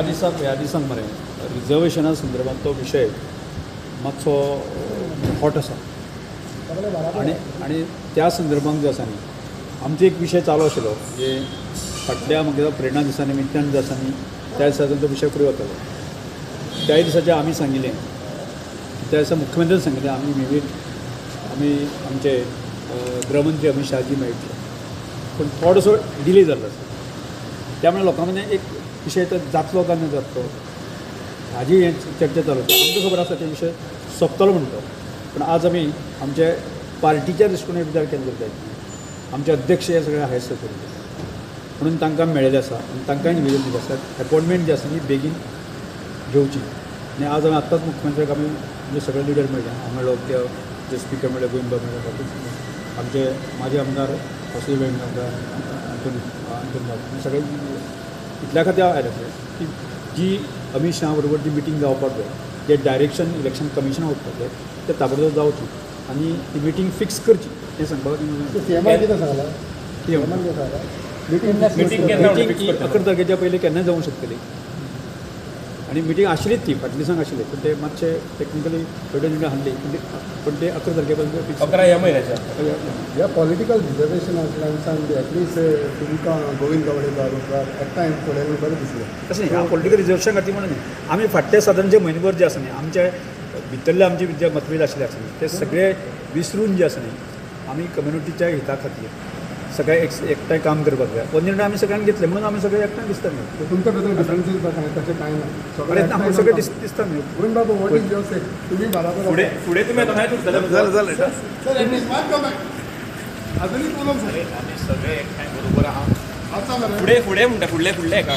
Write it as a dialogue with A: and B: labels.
A: ह्या दिसांक मरे रिजर्वेशना संदर्भात तो विशय मातसो हॉट आसा आनी आनी त्या संदर्भात जे आसा न्ही आमचो एक विशय चालू आशिल्लो म्हणजे फाटल्या म्हाका प्रेरणा दिसा निमित्तान जे आसा न्ही त्या दिसा तो विशय फुडें वतालो. त्याय दिसाचें आमी सांगिल्लें, त्या दिसा मुख्यमंत्र्यान सांगिल्लें आमी इमिडिएट आमी आमचे गृहमंत्री अमीत शहाजी मेळटले, पूण थोडोसो डिले जाल्लो आसा. त्यामुळे लोकां मदीं एक विशय तर जातलो काय ना जातलो हाजी हें चर्चा चालू आसा. आमकां खबर आसा ते विशय सोंपतलो म्हणटा, पूण आज आमी आमचे पार्टीच्या दृश्टीकोनान विचार केलो जायत न्ही. आमचे अध्यक्ष हे सगळे हायस्ट ऑथॉरिटी म्हणून तांकां मेळिल्लें आसा आनी तांकांय निवेदन दिलें आसा अपॉयंटमेंट जी आसा ती बेगीन घेवची. आनी आज आमी आत्तांच मुख्यमंत्र्याक आमी म्हणजे सगळे लिडर मेळ्ळे, हांव मेळ्ळो, जे स्पिकर मेळ्ळे, गोविंद बाब मेळ्ळे, आमचे माजी आमदार वासुदेव वेळुंगकार, अंतोन बाब, सगळे इतल्या खातीर हांव आयला की जी अमीत शहा बरोबर जी मिटींग जावपाक जाय, जे डायरेक्शन इलेक्शन कमिशना वचपाक जाय ते ताबडतोब जावची आनी ती मिटींग फिक्स करची हें सांगपाक. मिटींग 11 तारखेच्या पयलीं केन्नाय जावंक शकतली आनी मिटींग आशिल्लीच ती फाटल्या दिसांक आशिल्ली, पूण ते मातशे टॅक्निकली थोडे हाडली, पूण ते 11 तारखे पर्यंत फिक्स
B: 11 ह्या म्हयन्याच्या.
C: ह्या पॉलिटिकल रिजर्वेशनांतल्यान एटलिस्ट तुमकां गोविंद गावडेकार एकठांय पळयलें बरें दिसलें.
A: तशें न्ही, पॉलिटिकल रिजर्वेशन खातीर म्हणून न्ही, आमी फाटले सादारण जे म्हयनोभर जे आसा न्ही आमचे भितरले आमचे जे मतभेद आशिल्ले आसा न्ही ते सगळे विसरून जे आसा न्ही आमी कम्युनिटीच्या हिता खातीर सगळे एकठांय काम करपाक जाय हो निर्णय आमी सगळ्यांनी घेतले म्हणून आमी सगळे एकठांय दिसता न्ही.
C: तुमच्या भितर डिफरन्सीस तशें कांय ना,
A: आमकां सगळे दिसता न्ही.
C: गोविंद बाबू, what is your से? तुमी बराबर
B: फुडें फुडें तुमी आतां खंय उरतले?
C: जालें जालें सर, एटलीस्ट वन कमेंट अजूनय उलोवंक जाय.
D: आमी सगळे एकठांय बरोबर आहा.
C: आसा मरे
B: फुडें फुडें म्हणटा, फुडले फुडले हेका.